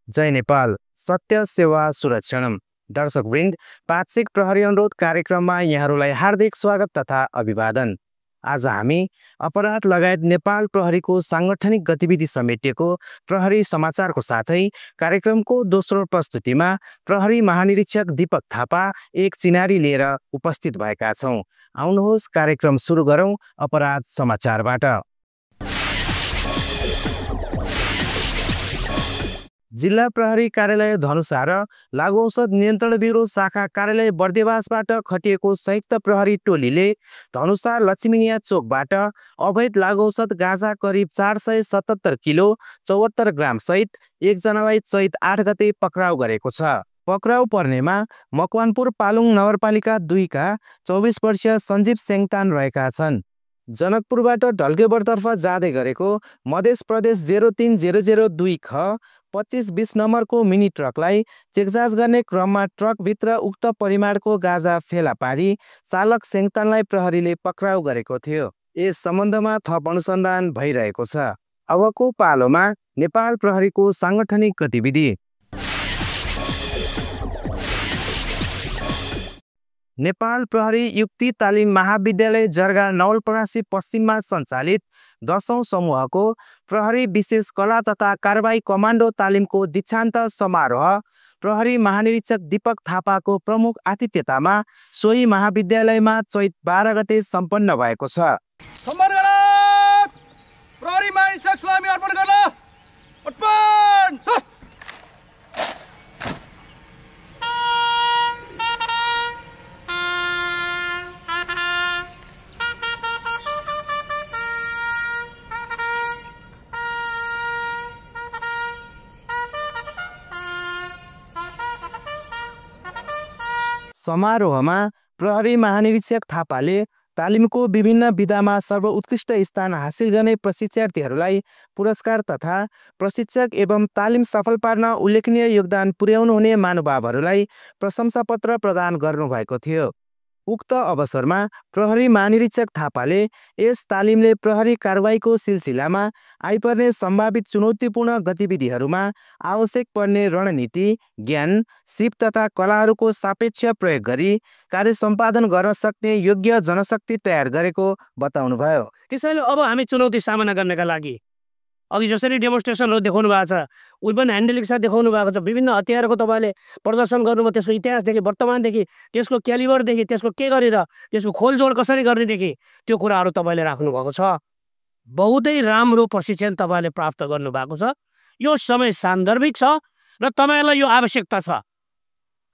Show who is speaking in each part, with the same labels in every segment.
Speaker 1: जय नेपाल सत्य सेवा सुरक्षणम। दर्शकवृन्द, पाक्षिक प्रहरी अनुरोध कार्यक्रममा यहाँहरूलाई हार्दिक स्वागत तथा अभिवादन। आज हामी अपराध लगायत नेपाल प्रहरीको साङ्गठनिक गतिविधि समेटिएको प्रहरी समाचारको साथै कार्यक्रमको दोस्रो प्रस्तुतिमा प्रहरी महानिरीक्षक दीपक थापा एक चिनारी लिएर उपस्थित भएका छौँ। आउनुहोस् कार्यक्रम सुरु गरौँ अपराध समाचारबाट। जिल्ला प्रहरी कार्यालय धनुषा र लागु औषध नियन्त्रण ब्युरो शाखा कार्यालय बर्देवासबाट खटिएको संयुक्त प्रहरी टोलीले धनुषा लक्ष्मीनिया चोकबाट अवैध लागु औषध गाँजा करिब 477 किलो 74 ग्राम सहित एकजनालाई चैत 8 गते पक्राउ गरेको छ। पक्राउ पर्नेमा मकवानपुर पालुङ नगरपालिका 2 का 24 वर्षीय सञ्जीव सेङतान रहेका छन्। जनकपुरबाट ढल्केबरतर्फ जाँदै गरेको मध्य प्रदेश 030002 ख 2520 नम्बरको मिनी ट्रकलाई चेकजाँच गर्ने क्रममा ट्रकभित्र उक्त परिमाणको गाँजा फेला पारी चालक सेङतानलाई प्रहरीले पक्राउ गरेको थियो। यस सम्बन्धमा थप अनुसन्धान भइरहेको छ। अबको पालोमा नेपाल प्रहरीको साङ्गठनिक गतिविधि। नेपाल प्रहरी युक्ति तालिम महाविद्यालय जर्गा नवलपरासी पश्चिममा सञ्चालित 10औं समूहको प्रहरी विशेष कला तथा कारबाही कमान्डो तालिमको दीक्षान्त समारोह प्रहरी महानिरीक्षक दीपक थापाको प्रमुख आतिथ्यतामा सोही महाविद्यालयमा चैत 12 गते सम्पन्न भएको छ।
Speaker 2: प्रहरी महानिरीक्षक सलामी अर्पण गर्न अर्पण सस्त।
Speaker 1: समारोहमा प्रहरी महानिरीक्षक थापाले तालिमको विभिन्न विधामा सर्वोत्कृष्ट स्थान हासिल गर्ने प्रशिक्षार्थीहरूलाई पुरस्कार तथा प्रशिक्षक एवं तालिम सफल पार्न उल्लेखनीय योगदान पुर्याउनुहुने महानुभावहरूलाई प्रशंसापत्र प्रदान गर्नुभएको थियो। उक्त अवसरमा प्रहरी महानिरीक्षक थापाले यस तालिमले प्रहरी कारबाहीको सिलसिलामा आइपर्ने सम्भावित चुनौतीपूर्ण गतिविधिहरूमा आवश्यक पर्ने रणनीति, ज्ञान, सिप तथा कलाहरूको सापेक्ष प्रयोग गरी कार्य सम्पादन गर्न सक्ने योग्य जनशक्ति तयार गरेको बताउनुभयो।
Speaker 3: त्यसैले अब हामी चुनौती सामना गर्नका लागि अघि जसरी डेमोन्स्ट्रेसनहरू देखाउनु भएको छ, वेपन ह्यान्डलिङ साथ देखाउनु भएको छ, विभिन्न हतियारको तपाईँले प्रदर्शन गर्नुभयो, त्यसको इतिहासदेखि वर्तमानदेखि त्यसको क्यालिबरदेखि त्यसको के गरेर त्यसको खोलजोड कसरी गर्नेदेखि त्यो कुराहरू तपाईँले राख्नुभएको छ। बहुतै राम्रो प्रशिक्षण तपाईँले प्राप्त गर्नुभएको छ। यो समय सान्दर्भिक छ र तपाईँलाई यो आवश्यकता छ।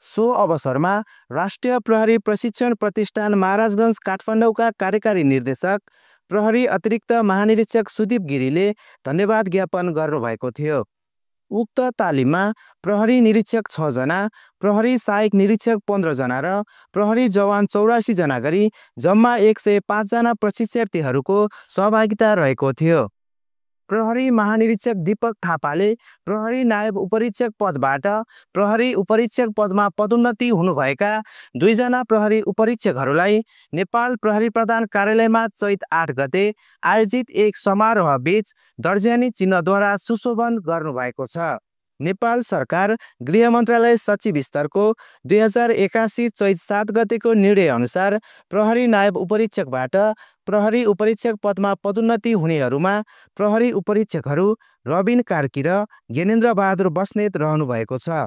Speaker 1: सो अवसरमा राष्ट्रिय प्रहरी प्रशिक्षण प्रतिष्ठान महाराजगञ्ज काठमाडौँका कार्यकारी निर्देशक प्रहरी अतिरिक्त महानिरीक्षक सुदीप गिरीले धन्यवाद ज्ञापन गर्नुभएको थियो। उक्त तालिममा प्रहरी निरीक्षक 6 जना, प्रहरी सहायक निरीक्षक 15 जना र प्रहरी जवान 84 जना गरी जम्मा 105 जना प्रशिक्षार्थीहरूको सहभागिता रहेको थियो। प्रहरी महानिरीक्षक दीपक थापाले प्रहरी नायब उपरीक्षक पदबाट प्रहरी उपरीक्षक पदमा पदोन्नति हुनुभएका 2 जना प्रहरी उपरीक्षकहरूलाई नेपाल प्रहरी प्रधान कार्यालयमा चैत 8 गते आयोजित एक समारोह बीच दर्जानी चिन्हद्वारा सुशोभन गर्नुभएको छ। नेपाल सरकार गृह मन्त्रालय सचिव स्तरको 2081 चैत 7 गतेको निर्णय अनुसार प्रहरी नायब उपरीक्षकबाट प्रहरी उपरीक्षक पदमा पदोन्नति हुनेहरूमा प्रहरी उपरीक्षकहरू रबिन कार्की र ज्ञानेन्द्र बहादुर बस्नेत रहनु भएको छ।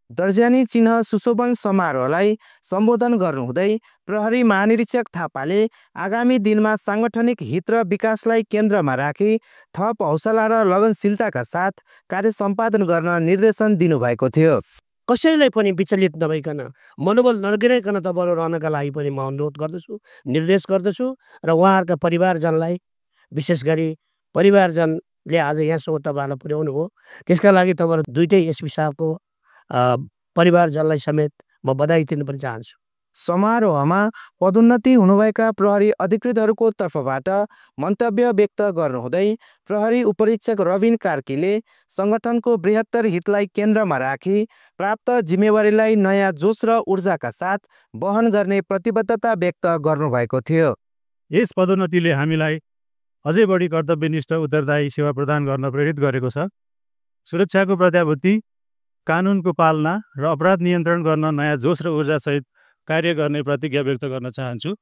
Speaker 1: दर्जानी चिन्ह सुशोभन समारोहलाई सम्बोधन गर्नुहुँदै प्रहरी महानिरीक्षक थापाले आगामी दिनमा साङ्गठनिक हित र विकासलाई केन्द्रमा राखी थप हौसला र लगनशीलताका साथ कार्य सम्पादन गर्न निर्देशन दिनुभएको थियो।
Speaker 3: कसैलाई पनि विचलित नभइकन मनोबल नगिराइकन तपाईँहरू रहनका लागि पनि म अनुरोध गर्दछु, निर्देश गर्दछु र उहाँहरूका परिवारजनलाई विशेष गरी परिवारजनले आज यहाँसम्म तपाईँहरूलाई पुर्याउनु हो, त्यसका लागि तपाईँहरू दुइटै एसपी साहबको परिवारजनलाई समेत म बधाई दिन पनि चाहन्छु।
Speaker 1: समारोहमा पदोन्नति हुनुभएका प्रहरी अधिकृतहरूको तर्फबाट मन्तव्य व्यक्त गर्नुहुँदै प्रहरी उपरीक्षक रबिन कार्कीले सङ्गठनको बृहत्तर हितलाई केन्द्रमा राखी प्राप्त जिम्मेवारीलाई नयाँ जोस र ऊर्जाका साथ वहन गर्ने प्रतिबद्धता व्यक्त गर्नुभएको थियो।
Speaker 4: यस पदोन्नतिले हामीलाई अझै बढी कर्तव्यनिष्ठ उत्तरदायी सेवा प्रदान गर्न प्रेरित गरेको छ। सुरक्षाको प्रत्याभूति, कानुनको पालना र अपराध नियन्त्रण गर्न नयाँ जोस र ऊर्जासहित कार्य गर्ने प्रतिज्ञा व्यक्त गर्न चाहन्छु।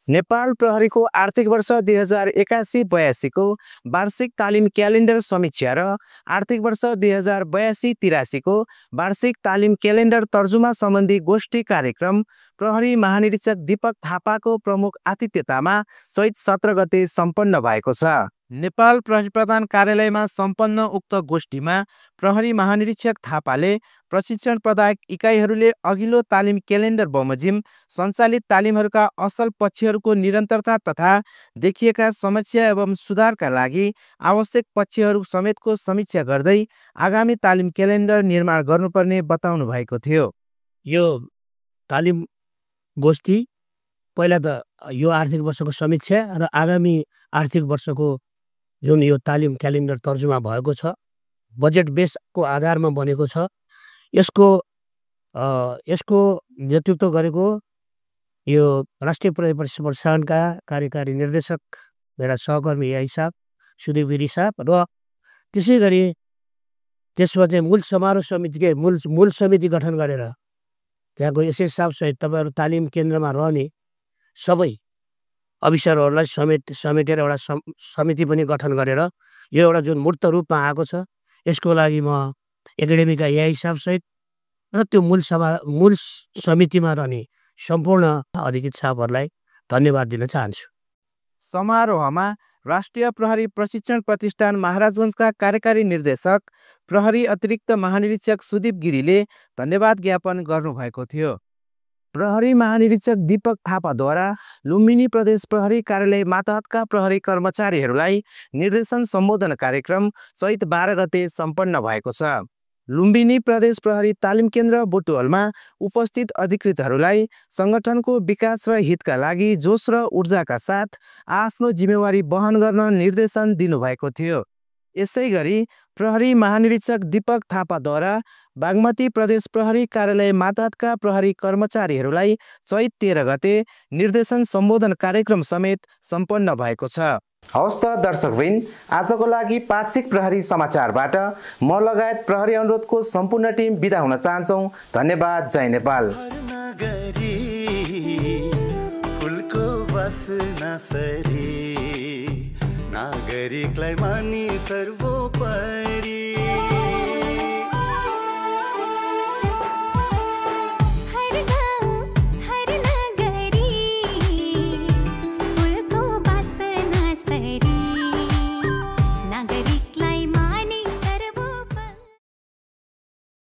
Speaker 1: नेपाल प्रहरीको आर्थिक वर्ष 2081-82को वार्षिक तालिम क्यालेन्डर समीक्षा र आर्थिक वर्ष 2082-83को वार्षिक तालिम क्यालेन्डर तर्जुमा सम्बन्धी गोष्ठी कार्यक्रम प्रहरी महानिरीक्षक दीपक थापाको प्रमुख आतिथ्यतामा चैत 17 गते सम्पन्न भएको छ। नेपाल प्रहरी प्रधान कार्यालयमा सम्पन्न उक्त गोष्ठीमा प्रहरी महानिरीक्षक थापाले प्रशिक्षण प्रदायक इकाइहरूले अघिल्लो तालिम क्यालेन्डर बमोजिम सञ्चालित तालिमहरूका असल पक्षहरूको निरन्तरता तथा देखिएका समस्या एवं सुधारका लागि आवश्यक पक्षहरू समेतको समीक्षा गर्दै आगामी तालिम क्यालेन्डर निर्माण गर्नुपर्ने बताउनु भएको थियो।
Speaker 3: यो तालिम गोष्ठी पहिला त यो आर्थिक वर्षको समीक्षा र आगामी आर्थिक वर्षको जुन यो तालिम क्यालेन्डर तर्जुमा भएको छ, बजेट बेसको आधारमा बनेको छ। यसको नेतृत्व गरेको यो राष्ट्रिय प्रहरी प्रशासनका कार्यकारी निर्देशक मेरा सहकर्मी एआई साहब सुदीप गिरी साहब र त्यसै गरी त्यसमा चाहिँ मूल समारोह समितिकै मूल समिति गठन गरेर त्यहाँको एसएस साहब सहित तपाईँहरू तालिम केन्द्रमा रहने सबै अफिसरहरूलाई समेटेर एउटा समिति पनि गठन गरेर यो एउटा जुन मूर्त रूपमा आएको छ, यसको लागि म एकाडेमीका एआई साहब सहित र त्यो मूल समितिमा रहने सम्पूर्ण अधिकृत साहबहरूलाई धन्यवाद दिन चाहन्छु।
Speaker 1: समारोहमा राष्ट्रिय प्रहरी प्रशिक्षण प्रतिष्ठान महाराजगञ्जका कार्यकारी निर्देशक प्रहरी अतिरिक्त महानिरीक्षक सुदीप गिरीले धन्यवाद ज्ञापन गर्नुभएको थियो। प्रहरी महानिरीक्षक दीपक थापाद्वारा लुम्बिनी प्रदेश प्रहरी कार्यालय मातहतका प्रहरी कर्मचारीहरूलाई निर्देशन सम्बोधन कार्यक्रम चैत 12 गते सम्पन्न भएको छ। लुम्बिनी प्रदेश प्रहरी तालिम केन्द्र बुटवलमा उपस्थित अधिकृतहरूलाई सङ्गठनको विकास र हितका लागि जोस र ऊर्जाका साथ आफ्नो जिम्मेवारी वहन गर्न निर्देशन दिनुभएको थियो। यसै गरी प्रहरी महानिरीक्षक दीपक थापाद्वारा बागमती प्रदेश प्रहरी कार्यालय मातहतका प्रहरी कर्मचारीहरूलाई चैत 13 गते निर्देशन सम्बोधन कार्यक्रम समेत सम्पन्न भएको छ। हवस् त दर्शकवृन्द, आजको लागि पाक्षिक प्रहरी समाचारबाट म लगायत प्रहरी अनुरोधको सम्पूर्ण टिम बिदा हुन चाहन्छौँ। धन्यवाद। जय नेपाल।
Speaker 5: नागरिकलाई मानी सर्वोपरि